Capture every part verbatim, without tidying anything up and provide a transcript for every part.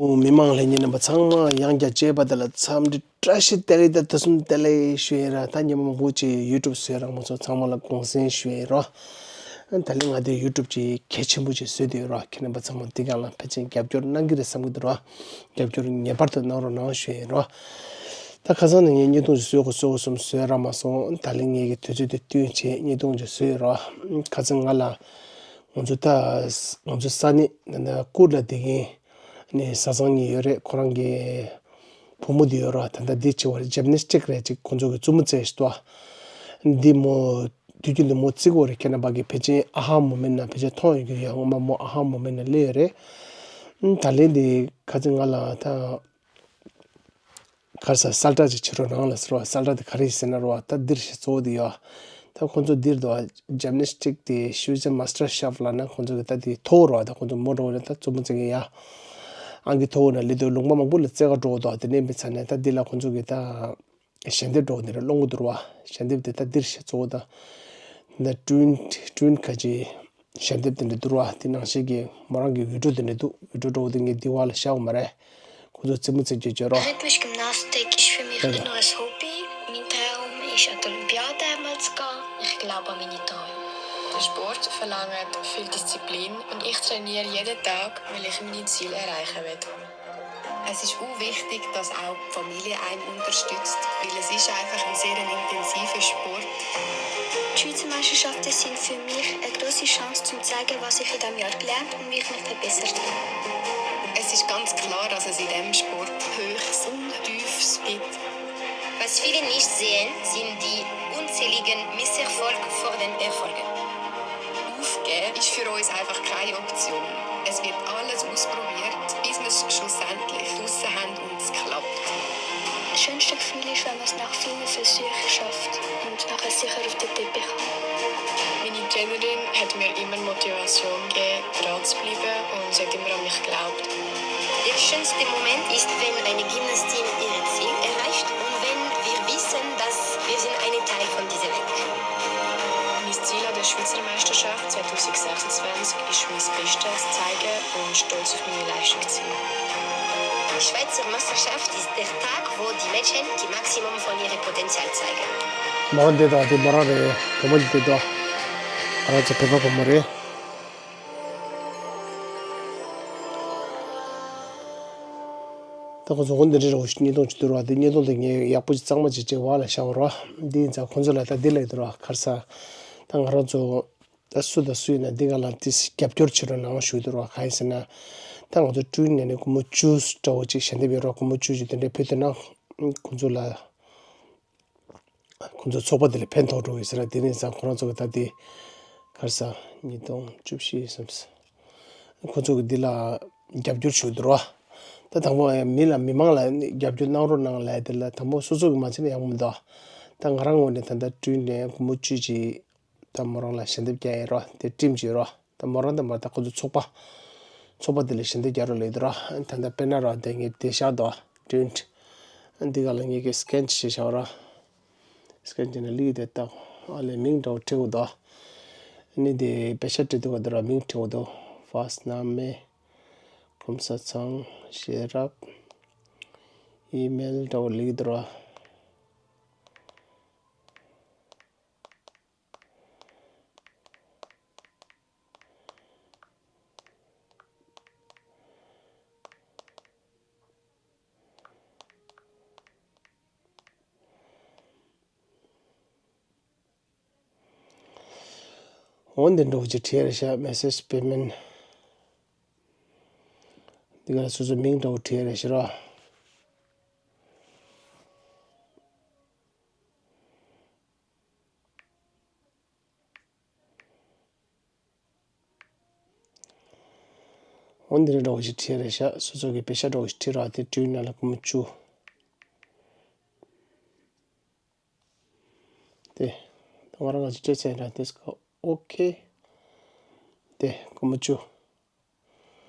མི་མང་ལྷན་རྒྱས་རྣམ་པ་ཚང་མ་ཡང་བསྐྱར་མཇལ་བ་དེ་ལ་འཚམས་འདྲི་བཀྲ་ཤིས་བདེ་ལེགས་དང་དུས་གསུམ་བདེ་ལེགས་ཞུ་ཡིན་ར། ད་ཉི་མ་མང་པོ་ཅིག་ཡུ་ཊུབ་བཟོས་རག་མ་སོང་། ཚང་མ་ལ་དགོངས་སེལ་ཞུ་ཡིན་རོ། ད་ལན་ང་དེ་ཡུ་ཊུབ་ཅིག་གལ་ཆེན་པོ་ཅིག་བཟོས་བསྡད་ཡོད་རོ། ཁྱེད་རྣམ་པ་ཚང་མ་འདི་ག་ལ་ཕལ་ཆེར་རྒྱབ་སྐྱོར་གནང་གི་རེད་བསམ་གི་འདུག་རོ། རྒྱབ་སྐྱོར་ངེས་པར་དུ་གནང་རོགས་གནང་ཞུ་ཡིན་རོ། ད་ཁ་སང་ནས་ངས་བརྙན་ཐུང་ཅིག་བཟོ་དགོས་བཟོ་དགོས་བསམ་བཟོས་རག་མ་སོང་། ད་ལན་ངས་ཀྱི་དུས་ཚོད་དེ་བསྟུན་བྱས་བརྙན་ཐུང་ཅིག་བཟོས་ཡོད་རོ། ཁ་སང་ང་ལ་ང་ཚོ་ད་ང་ཚོ་ས་གནས་ད་ལྟ་ཀུར་ལ་བསྡད་མཁན་ནས་བཟའ་ཚང་གཉིས་ཡོད་རེད། ཁོ་རང་གི་བུ་མོ་དེ་ཡོད་ར། ད་ལྟ་འདི་བྱེད་པ་རེད། ཇེམ་ནེ་སི་ཊིག་རེད། ཅིག་ཁོ་ཚོ་གི་རྩེད་མོ་རྩེ་ཞིག་འདུག་འདི་མོ་དུས་རྒྱུན་དུ་མོ་རྩེ་གི་ཡོད་རེད། ཁྱེད་རྣམ་པ་གི་ཕལ་ཆེར་ཨ་ཧ་མུ་མེན་ན་ཕལ་ཆེར་མཐོང་ཡོད་ཀྱི་ཡོད། སྔོན་མ་མོ་ཨ་ཧ་མུ་མེན་ན་སླེབས་ཡོད་རེད། ད་ལན་འདི་ཁ་སང་ང་ལ་ད་ག་རེ་ཟ། གསལ་བསྒྲགས་ཅིག་བྱེད་རོགས་གནང་ལ་ཟེར་བ། གསལ་བསྒྲགས་དེ་ག་རེ་ཟེར་ན་རོ། ད་འདིར་ཞེས་གཙོ་བོ་དེ་ཡོད། ད་ཁོང་ཚོ་འདིར་དུ་ཇེམ་ནེ་སི་ཊིག་དེ་ཤུ་ཛེ་མ་སི་ཊར་ཤེབ་ལབ་ན་ཁོང་ཚོ་གི་ད་དེ་ཐོག་རོ། ད་ཁོང་ཚོ་མོ་འགྲོ་བ་ད་རྩེད་མོ་རྩེ་མཁན་ཡ་ཨང་གི་ཐོག་ན་ལི་དུ་ལུང་པ་མང་པོ་ལ་རྩེ་ག་འགྲོ་དོ། དེ་ནས་མི་ཚ་ནས་ད་འདི་ལ་ཁོང་ཚོ་གི་ད་ཞལ་འདེབས་འགྲོ་འདི་རེད། སློང་གི་འདུག་རོ། ཞལ་འདེབས་དེ་ད་འདིར་ཞེས་གཙོ་བོ་ད་ད་ཀྲུན་ཀྲུན་ཁ་ཅིག་ཞལ་འདེབས་དེ་འདྲ་འདུག་ར། དེ་ནང་བཞིན་གྱི་མོ་རང་གི་བི་ཌིའོ་དེ་འདྲ་འདུག་བི་ཌིའོ་འདྲ་བོ་དེ་ངས་འདི་བ་ལ་བཞག་པ་མ་རེད། ཁོ་ཚོ་རྩེད་མོ་རྩེ་རྒྱུ་བརྗོད་རོགས། Rhythmisch Gymnastik ist für mich nicht nur ein Hobby, mein Traum ist, an die Olympiade einmal zu gehen. Ich glaube an meine Träume. Der Sport verlangt viel Disziplin und ich trainiere jeden Tag, weil ich meine Ziele erreichen will. Es ist auch wichtig, dass auch die Familie einen unterstützt, weil es ist einfach ein sehr intensiver Sport. Die Schweizer Meisterschaften sind für mich eine grosse Chance, zu zeigen, was ich in diesem Jahr gelernt und wie ich mich verbessert habe. Es ist ganz klar, dass es in diesem Sport Höchst und Tiefst gibt. Was viele nicht sehen, sind die unzähligen Misserfolge vor den Erfolgen. Aufgeben ist für uns einfach keine Option. Es wird alles ausprobiert, bis man es schlussendlich draussen haben und es klappt. Das schönste Gefühl ist, wenn man es nach vielen Versuchen schafft und nachher sicher auf den Teppich kommt. Meine Trainerin hat mir immer Motivation gegeben, dran zu bleiben, und sie hat immer an mich geglaubt. Der schönste Moment ist, wenn eine Gymnastin ihr Ziel erreicht und wenn wir wissen, dass wir sind ein Teil von dieser Welt. Mein Ziel an der Schweizer Meisterschaft zweitausendsechsundzwanzig ist, mein Bestes zu zeigen und stolz auf meine Leistung zu sein. Die Schweizer Meisterschaft ist der Tag, wo die Mädchen das Maximum von ihrem Potenzial zeigen. མོ་རང་འདི་དང་དེ་མོ་རང་རེད། བུ་མོ་འདི་དང་ང་རང་ཚོ་བོད་པ་བུ་མོ་རེད། ད་ཁོ་ཚོ་འོ་འདི་འདྲ་རེད། བརྙན་ཐུང་ཅིག་བསྡུར་བ་དེ། བརྙན་ཐུང་དེ་ངས་ཡག་པོ་ཅིག་གཙང་མ་ཅིག་བྱས་བ་ལ་བཞག་པ་རོ། འདི་ཡིན་ཙང་ཁོ་ཚོ་ལ་ད་འདི་ལབ་ཀྱི་འདུག་རོ། ག་རེ་ཟ། ད་ང་རང་ཚོ་ད་སུ་དང་སུ་ཡིན་ན་འདི་ག་ལ་ཏིས་རྒྱབ་སྐྱོར་བྱེད་རོགས་གནང་ཞུ་གི་འདུག་རོ། གང་ཡིན་ཟེར་ན་ད་ང་ཚོ་ཀྲུའུ་ནས་ནས་སྒོར་མོ་བཅུ་འདྲ་བོ་ཅིག་ཞལ་འདེབས་ཡོད་རོ། སྒོར་མོ་བཅུ་ཅིག་དེ་འདྲ་ཕུལ་ཐུབ་ན་ཁོ་ཚོ་ལ། ཁོ་ཚོ་ཚོགས་པ་དེ་ལ་ཕན་ཐོགས་འགྲོ་གི་ཟེར་ར། དེ་ནས་ཙང་ཁོ་རང་ཚོ་གི་ད་དེ་ག་རེ་ཟ། ཉིས་སྟོང་བཅུ་བཞི་བསམ་སོང་། ཁོ་ཚོ་གི་འདི་ལ་རྒྱབ་སྐྱོར་ཞུ་གི་འདུག་རོ། ད་དང་པོ་མི་ལ་མི་མང་ལ་རྒྱབ་སྐྱོར་གནང་རོགས་གནང་ལབ་དེ་ལ་དང་པོ་སོ་སོ་གི་མ་བྱས་ན་ཡག་པོ་མི་འདུག་ད་ང་རང་ངོས་ནས་ད་ལྟ་ཀྲུའུ་ནས་སྒོར་མོ་བཅུ་ཅིག་ད་མོ་རང་ལ་ཞལ་འདེབས་རྒྱག་ཡིན་རོ། དེ་ཊིམ་ཅིག་ཡོད་རོ། ད་མོ་རང་དང་མ་ད་ཁོ་ཚོ་ཚོགས་པ། ཚོགས་པ་དེ་ལ་ཞལ་འདེབས་རྒྱག་རོགས་ལབ་ཀྱི་འདུག་རོ། ད་ད་དཔེར་ན་རོ། དེ་ངས་དེ་བཞག་འདུག་ཀྲུའུ། འདི་ག་ལ་ངས་ཀྱི་སི་ཀེན་བྱས་བཞག་རོ། སི་ཀེན་བྱས་ནས་ལིག་དེ་བཏགས། ཨ་ལས་མིང་འདྲ་བོ་བྲིས་འདུག་ཨ་ནི་དེ་པེ་ཤ་བྲིས་འདུག་ག་འདི་ར་མིང་བྲིས་འདུག་ཕར་སི་ནམ་མེ། གོམ་ས་ཚང་། ཤེས་རབ། ཨི་མེལ་འདྲ་བོ་ལིག་འདུག་ར། འོ་འདི་འདྲ་བོ་ཅིག་བྲིས་རེད་ཤག message payment། འདི་ག་ལ་སོ་སོ་མིང་འདྲ་བོ་བྲིས་རེད་ཤག་ར། འོ་འདི་འདྲ་བོ་ཞིག་བྲིས་རེད་ཤག་སོ་སོ་གི་པེ་ཤ་འདྲ་བོ་ཞིག་བྲིས་ར། དེ་ཀྲུའུ་ནང་ལ་སྒོར་མོ་བཅུ། དེ་ད་ང་རང་ང་ཚོ་སྤྲད་ཚར་ར། དེ་སྐབས་ཨོ་ཁེ། དེ་སྒོར་མོ་བཅུ།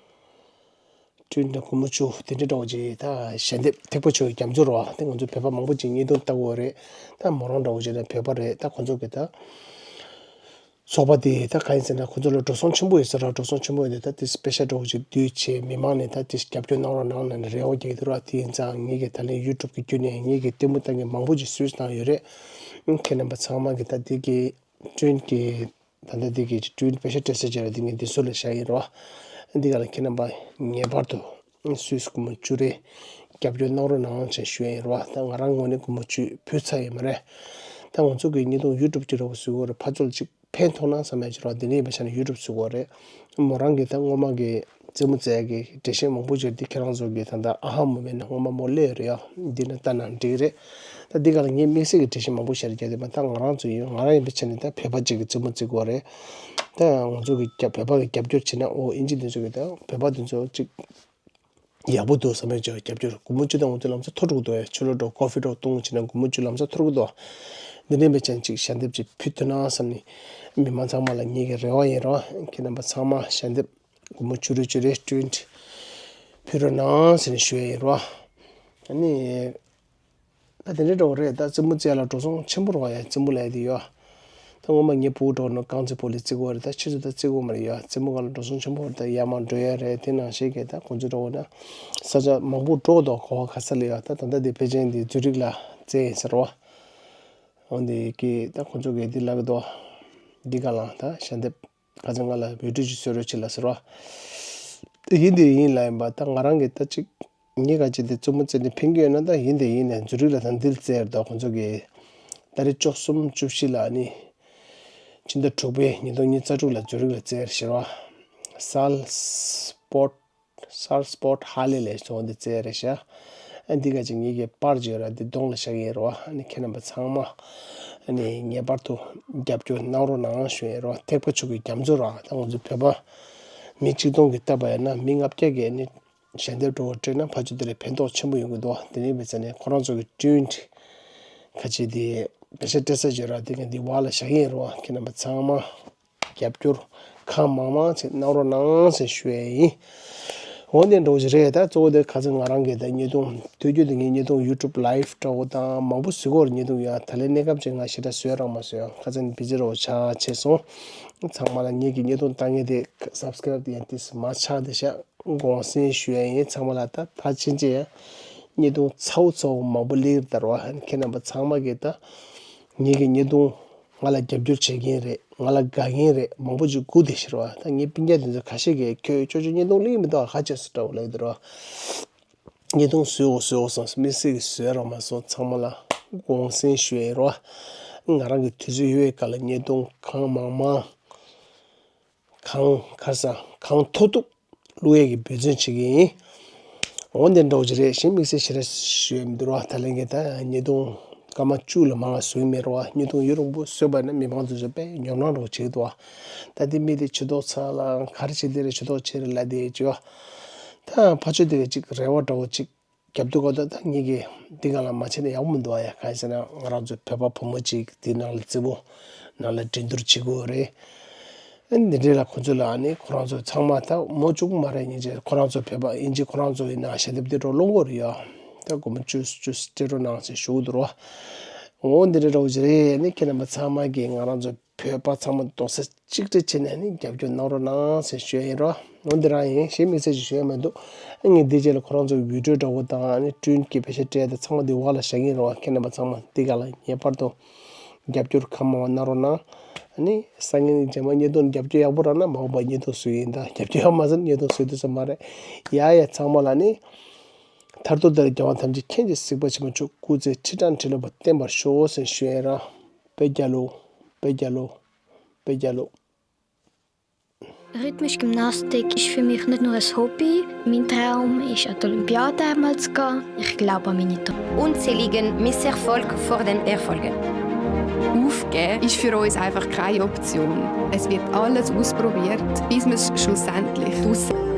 ཀྲུའུ་ནང་སྒོར་མོ་བཅུ་དེ་འདྲ་འདྲ་བོ་ཅིག་ད་ཞལ་འདེབས་ཐེག་པ་ཆེ་བའི་རྒྱ་མཚོ་རོ། དེ་ང་ཚོ་བོད་པ་མང་པོ་ཅིག་བརྙན་ཐུང་ལྟ་གི་ཡོད་རེད། ད་མོ་རང་འདྲ་བོ་ཅིག་ད་བོད་པ་རེད། ད་ཁོ་ཚོ་གི་ད། ཚོགས་པ་དེ་ད་གང་ཡིན་ཟེར་ན་ཁོ་ཚོ་ལ་འགྲོ་སོང་ཆེན་པོ་ཡོད་ཟེར་ར། འགྲོ་སོང་ཆེན་པོ་ཡོད་དེ་ད་དེ་པེ་ཤ་འདྲ་བོ་ཅིག་བསྡུས་བྱས་མི་མང་ནས་ད་དེ་རྒྱབ་སྐྱོར་གནང་རོགས་གནང་ནས་རེ་བ་རྒྱག་གི་འདུག་ར། དེ་ཡིན་ཙང་ངེད་ཀྱི་ད་ལན་ཡུ་ཊུབ་གི་བརྒྱུད་ནས་ངེད་ཀྱི་ལྟད་མོ་ལྟ་མཁན་མང་པོ་ཅིག་སུས་བཏང་ཡོད་རེད། ཁྱེད་རྣམ་པ་ཚང་མ་གི་ད་དེ་གི་ཀྲུན་གྱི་ད་ལྟ་འདི་གི་ཀྲུན་པེ་ཤ་སྤྲད་ས་སྦྱར་བ་འདི་ངས་འདི་ཚོ་ལ་བཞག་ཡིན་རོ། འདི་ག་ལ་ཁྱེད་རྣམ་པ་ངེས་པར་དུ་སུས་སྒོར་མོ་བཅུ་རེ་རྒྱབ་སྐྱོར་གནང་རོགས་གནང་ཞེས་ཞུ་ཡ་ཡིན་རོ། ད་ང་རང་ངོས་ནས་སྒོར་མོ་བཅུ་ཕུལ་ཚར་ཡོད་མ་རེད། ད་ང་ཚོ་གི་བརྙན་ཐུང་ཡུ་ཊུབ་ཅིག་རོགས་བཟོ་དགོས་རེད། ཕར་ཚུར་ཅིག་ཕན་ཐོགས་ན་བསམ་ཡ་ཅིག་རོ། འདི་ནས་ཡིན་པ་ཆ་ནས་ཡུ་ཊུབ་བཟོ་དགོས་རེད། མོ་རང་གི་ད་སྔོན་མ་གི་རྩེད་མོ་རྩེ་ཡ་གི་འགྲེལ་བཤད་མང་པོ་ཅིག་འདི་ཁྱེད་རང་ཚོ་གི་ད་ལྟ་ཨ་ཧ་མོ་མེད་ན་སྔོན་མ་མོ་སླེབས་ཡོད་རེད་ཡ། འདི་ན་ལྟ་ན་འགྲིག་རེད། ད་འདི་ག་ལ་ངས་དམིགས་བསལ་གྱི་འགྲེལ་བཤད་མང་པོ་བཤད་རྒྱུ་དེ་མ་ད་ང་རང་ཚོ་ཡིན། ང་རང་ཡིན་པའི་ཆ་ནས་ད་བོད་པ་གཅིག་གི་རྩེད་མོ་རྩེ་དགོས་རེད། ད་ང་ཚོ་གི་རྒྱ་བོད་པ་གི་རྒྱབ་སྐྱོར་བྱེད་ན་ཨོ་ཨིན་ཇི་འདི་ཚོ་གི་ད་བོད་པ་འདི་ཚོ་གཅིག་ཡག་པོ་འདུག་བསམ་པའི་ཆ་རྒྱབ་སྐྱོར་སྒོར་མོ་བཅུ་དང་འོ་དེ་ལམ་སང་མཐོ་འགྲོ་གི་འདུག་ཨེ། ཕྱི་ལོགས་འགྲོ་ཀོ་ཧྥི་འགྲོ་བཏུང་བྱེད་ན་སྒོར་མོ་བཅུ་ལམ་སང་མཐོ་རུ་འགྲོ་གི་འདུག་འདི་འདྲ་མེད་ཅན་གཅིག་ཞལ་འདེབས་ཅིག་ཕུལ་ཐུབ་ན་བསམ་ནས་མི་མང་ཚང་མ་ལ་ངེད་ཀྱི་རེ་བ་ཡིན་རོགས། ཁྱེད་རྣམ་པ་ཚང་མ་ཞལ་འདེབས་སྒོར་མོ་བཅུ་རེ་བཅུ་རེ་སྤྲད་ཕུལ་རོགས་གནང་ཟེར་ནས་ཞུ་ཡ་ཡིན་རོགས། ཨ་ནི། ད་དེ་འདྲའི་འགྲོ་བ་རེད། ད་རྩེད་མོ་རྩེ་ཡ་ལ་འགྲོ་སོང་ཆེན་པོ་རོགས་ཡ། རྩེད་མོ་ལས་དེ་ཡོད། ད་སྔོན་མ་ངའི་ཕྲུ་གུ་འགྲོ་ནོ་རྐང་རྩེད་སྤོ་ལོ་རྩེ་དགོས་རེད། ད་ཕྱིས་སུ་ད་རྩེ་དགོས་མ་རེད་ཡ། རྩེད་མོ་སྒང་ལ་འགྲོ་སོང་ཆེན་པོ་རེད། ད་ཡར་མར་འགྲོ་ཡ་རེད། དེ་ནང་བཞིན་གྱི་ད་ཁོང་ཚོ་འགྲོ་བ་ན་ས་ཆ་མང་པོ་འགྲོ་འདུག་གོ་བ་ག་ས་ལ་ཡོད། ད་ད་ལྟ་དེ་ཕལ་ཆེར་འདི་ཛུ་རིག་ལ་རྩེ་ཡིན་ཟེར་བ། འོ་འདི་གི་ད་ཁོང་ཚོ་གི་འདི་ལབ་ཀྱི་འདུག་འདི་ག་ལ་ད་ཞལ་འདེབས། ཁ་སང་ང་ལ་བོད་ཕྲུག་ཅིག་གསོལ་རས་བྱེད་ལ་ཟེར་བ། ཡིན་དེ་ཡིན་ལ་ཡིན་པ་ད་ང་རང་གི་ད་ཅིག་ངས་ག་ཅིག་དེ་རྩེད་མོ་རྩེ་ནས་ཕན་གྱི་ཡོད་ན་ད་ཡིན་དེ་ཡིན་ནས་ཛུ་རིག་ལ་ད་འདིར་རྩེ་ཡར་དོ་ཁོང་ཚོ་གི་ད་རེས་བཅུ་གསུམ་བཅུ་བཞི་ལ་ནི་ཕྱི་ཟླ་དྲུག་པའི་ཉིས་སྟོང་ཉི་ཤུ་རྩ་དྲུག་ལ་ཛུ་རིག་ལ་རྩེ་ཡར་ཟེར་བ། སལ་སྤོར། སལ་སྤོར་ཧ་ལེ་ལས་ཚོགས་འདི་རྩེ་རེད་ཤག་ཨ་འདི་ག་ཅིག་ངེད་ཀྱི་པར་བརྗོད་ར་འདི་གདོང་ལ་བཞག་ཡིན་རོ། ཨ་ནི་ཁྱེད་རྣམ་པ་ཚང་མ་ཨ་ནི་ངེས་པར་དུ་རྒྱབ་སྐྱོར་གནང་རོགས་གནང་ཞུ་ཡིན་རོ། ཐེག་པ་ཆོས་ཀྱི་རྒྱ་མཚོ་ར་ད་ང་ཚོ་བོད་པ་མི་གཅིག་སྟོང་གིས་བཏབ་པ་ཡིན་ན་མི་ལྔ་བརྒྱ་གིས་ཨ་ནི་ཞལ་འདེབས་འགྲོ་བ་སྤྲད་ན་ཕ་ཆོས་དེ་ལས་ཕན་ཐོགས་ཆེན་པོ་ཡོང་གི་འདུག་དེ་ནས་མི་ཚེ་ནས་ཁོ་རང་ཚོ་གི་ཀྲུན་ཁ་ཆེ་དེ་པེ་ཤ་སྤྲད་ས་བརྗོད་ར་དེ་ག་འདི་བ་ལ་བཞག་ཡིན་རོ། ཁྱེད་རྣམ་པ་ཚང་མ། རྒྱབ་སྐྱོར་གང་མང་མང་ཅིག་གནང་རོགས་གནང་ཟེར་ཞུ་ཡས་ཡིན། འོ་འདི་འདྲ་བོ་ཞིག་རེད། ད་གཙོ་བོ་དེ་ཁ་སང་ང་རང་གི་ད་བརྙན་ཐུང་དུས་རྒྱུན་དུ་ངའི་བརྙན་ཐུང་ཡུ་ཊུབ་ལའིབ་འདྲ་བོ་དང་མང་པོ་བཟོ་གི་ཡོད་རེད། བརྙན་ཐུང་ཡང་ད་ལན་གནས་སྐབས་ཅིག་ང་ཞེ་དྲག་བཟོ་ཡ་རག་མ་སོང་ཡང་ཁ་སང་བི་ཛི་འདྲ་བོ་ཆགས་ཆེ་སོང་། ཚང་མ་ལ་ངེད་ཀྱི་བརྙན་ཐུང་ལྟ་མཁན་དེ་སབ་སི་ཀ་རེབ་དེ་ཡང་ཏིས་མ་ཆགས་བསྡད་ཤག་དགོངས་སེལ་ཞུ་ཡ་ཡིན། ཚང་མ་ལ་ད་ཕར་ཕྱིན་ཆད་ཡང་བརྙན་ཐུང་ཚ་བོ་ཚ་བོ་མང་པོ་སླེབས་ཀྱི་རེད་བ། ཁྱེད་རྣམ་པ་ཚང་མ་གིས་ད་ངེད་ཀྱི་བརྙན་ཐུང་ང་ལ་རྒྱབ་སྐྱོར་བྱེད་མཁན་རེད། ང་ལ་དགའ་མཁན་རེད། མང་པོ་ཅིག་སྒུག་བསྡད་ཤག་རེད་བ། ད་ངའི་སྤུན་ཀྱག་དེ་ཚོ་ཁ་ཤས་ཀྱིས་ཁྱོད་ཅོ་ཅོ་བརྙན་ཐུང་སླེབས་མི་འདུག་ག་བྱས་སོང་འདྲ་བོ་ལབ་ཀྱི་འདུག་རེད་བ། བརྙན་ཐུང་བཟོས་འོ་བཟོས་འོ་བསམ་དམིགས་བསལ་གྱིས་བཟོས་རག་མ་སོང་། ཚང་མ་ལ་དགོངས་སེལ་ཞུ་ཡ་ཡིན་རེད་བ། ང་རང་གི་དུས་ཚོད་ཡོད་པའི་སྐབས་ལ་བརྙན་ཐུང་གང་མང་མང་གང་ག་ས་གང་ཐུབ་ཐུབ་བླུག་ཡས་ཀྱི་འབད་བརྩོན་བྱེད་ཀྱི་ཡིན། འོ་འདི་འདྲ་བོ་ཅིག་རེད། གཞན་དམིགས་བསལ་ཞེ་དྲག་ཞུ་ཡས་མི་འདུག་ར། ད་ལན་གྱི་ད་བརྙན་ཐུང་སྐར་མ་བཅུ་ལས་མང་བ་བཟོ་གི་མེད་ར་བ། བརྙན་ཐུང་ཡུན་རིང་པོ་བཟོས་པ་ན་མི་མང་ཚོ་ཚོ་དཔེ་ཉོབ་སྣང་འདྲ་བོ་བྱེད་ཀྱི་འདུག་བ། ད་འདི་མི་དེ་ཇུས་གཏོགས་ཚར་ལ་ག་རེ་བྱེད་འདི་རེད། ཇུས་གཏོགས་བྱེད་རེད་ལབ་བསྡད་ཀྱི་བ། ད་ཕར་ཕྱོགས་དེ་ག་ཅིག་རེ་བ་འདྲ་བོ་ཅིག་རྒྱབ་ཏུ་གོ་ད་ད་ངེད་ཀྱིས་འདི་ག་ལ་མ་བྱས་ན་ཡག་པོ་མི་འདུག་ཨ་ཡ། གང་ཡིན་ཟེར་ན་ང་རང་ཚོ་བོད་པ་བུ་མོ་གཅིག་འདི་ནང་ལ་རྩེད་མོ་ནང་ལ་འགྲན་བསྡུར་བྱེད་དགོས་རེད། ཨ་འདི་འདྲས་ལ་ཁོ་ཚོ་ལ་ཨ་ནི་ཁོ་རང་ཚོ་ཚང་མ་ད་མོ་གཅིག་པུ་མ་རེད། སྙིང་རྗེ་ཁོ་རང་ཚོ་བོད་པ་ཡིན་གཅིག་ཁོ་རང་ཚོ་ཡིན་ན་ཞལ་འདེབས་འདི་འདྲ་སློང་དགོས་རེད་ཡ། ད་སྒོར་མོ་བཅུ་བཅུ་སྤྲད་རོགས་གནང་ཟེར་ཞུ་གི་འདུག་ར། འོ་འདི་འདྲས་འདྲ་བོ་ཅིག་རེད། ཨ་ནི་ཁྱེད་རྣམ་པ་ཚང་མ་གིས་ང་རང་ཚོ་བོད་པ་ཚང་མ་རྡོག་རྩ་གཅིག་སྒྲིལ་བྱས་ནས་ནི་རྒྱབ་སྐྱོར་གནང་རོགས་གནང་ཟེར་ཞུ་ཡ་ཡིན་རོ། འོ་འདི་རང་ཡིན། གཞན་དམིགས་བསལ་ཅིག་ཞུ་ཡ་མི་འདུག་ཨ་ངས་འདི་རྗེས་ལ་ཁོ་རང་ཚོའི་བི་ཌིའོ་འདྲ་བོ་དང་ཨ་ནི་ཀྲུན་གྱི་པེ་ཤ་སྤྲད་དེ་ཚང་མ་འདི་འོག་ལ་བཞག་གི་ཡིན་རོ། ཁྱེད་རྣམ་པ་ཚང་མ་འདི་ག་ལ་ངེས་པར་དུ་རྒྱབ་སྐྱོར་གང་མང་བ་གནང་རོགས་གནང་། ཨ་ནི་སང་ཉིན་རྗེས་མ་བརྙན་ཐུང་རྒྱབ་སྐྱོར་ཡག་པོ་རག་ན་མ་འོངས་པ་བརྙན་ཐུང་བཟོ་གི་ཡིན། ད་རྒྱབ་སྐྱོར་ཡག་མ་བཟོ་ན་བརྙན་ཐུང་བཟོ་ཐུབ་ས་མ་རེད། ཡ་ཡ་ཚང་མ་ལ་ནི་མཐར་ཐུག་དེར་རྒྱལ་བ་ཐམས་ཅད་མཁྱེན་ཅིང་གཟིགས་པ་ཆེན་པོ་མཆོག་སྐུ་ཚེ་ཁྲི་ཕྲག་ཁྲི་ལོ་བརྟན་པར་ཤོག་ཟེར་ཞུ་ཡ་ཡིན་ར། བོད་རྒྱལ་ལོ། བོད་རྒྱལ་ལོ། བོད་རྒྱལ་ལོ། Rhythmische Gymnastik ist für mich nicht nur ein Hobby. Mein Traum ist, an die Olympiade einmal zu gehen. Ich glaube an meine Träume. Unzähligen Misserfolg vor den Erfolgen. Aufgeben ist für uns einfach keine Option. Es wird alles ausprobiert, bis man es schlussendlich draussen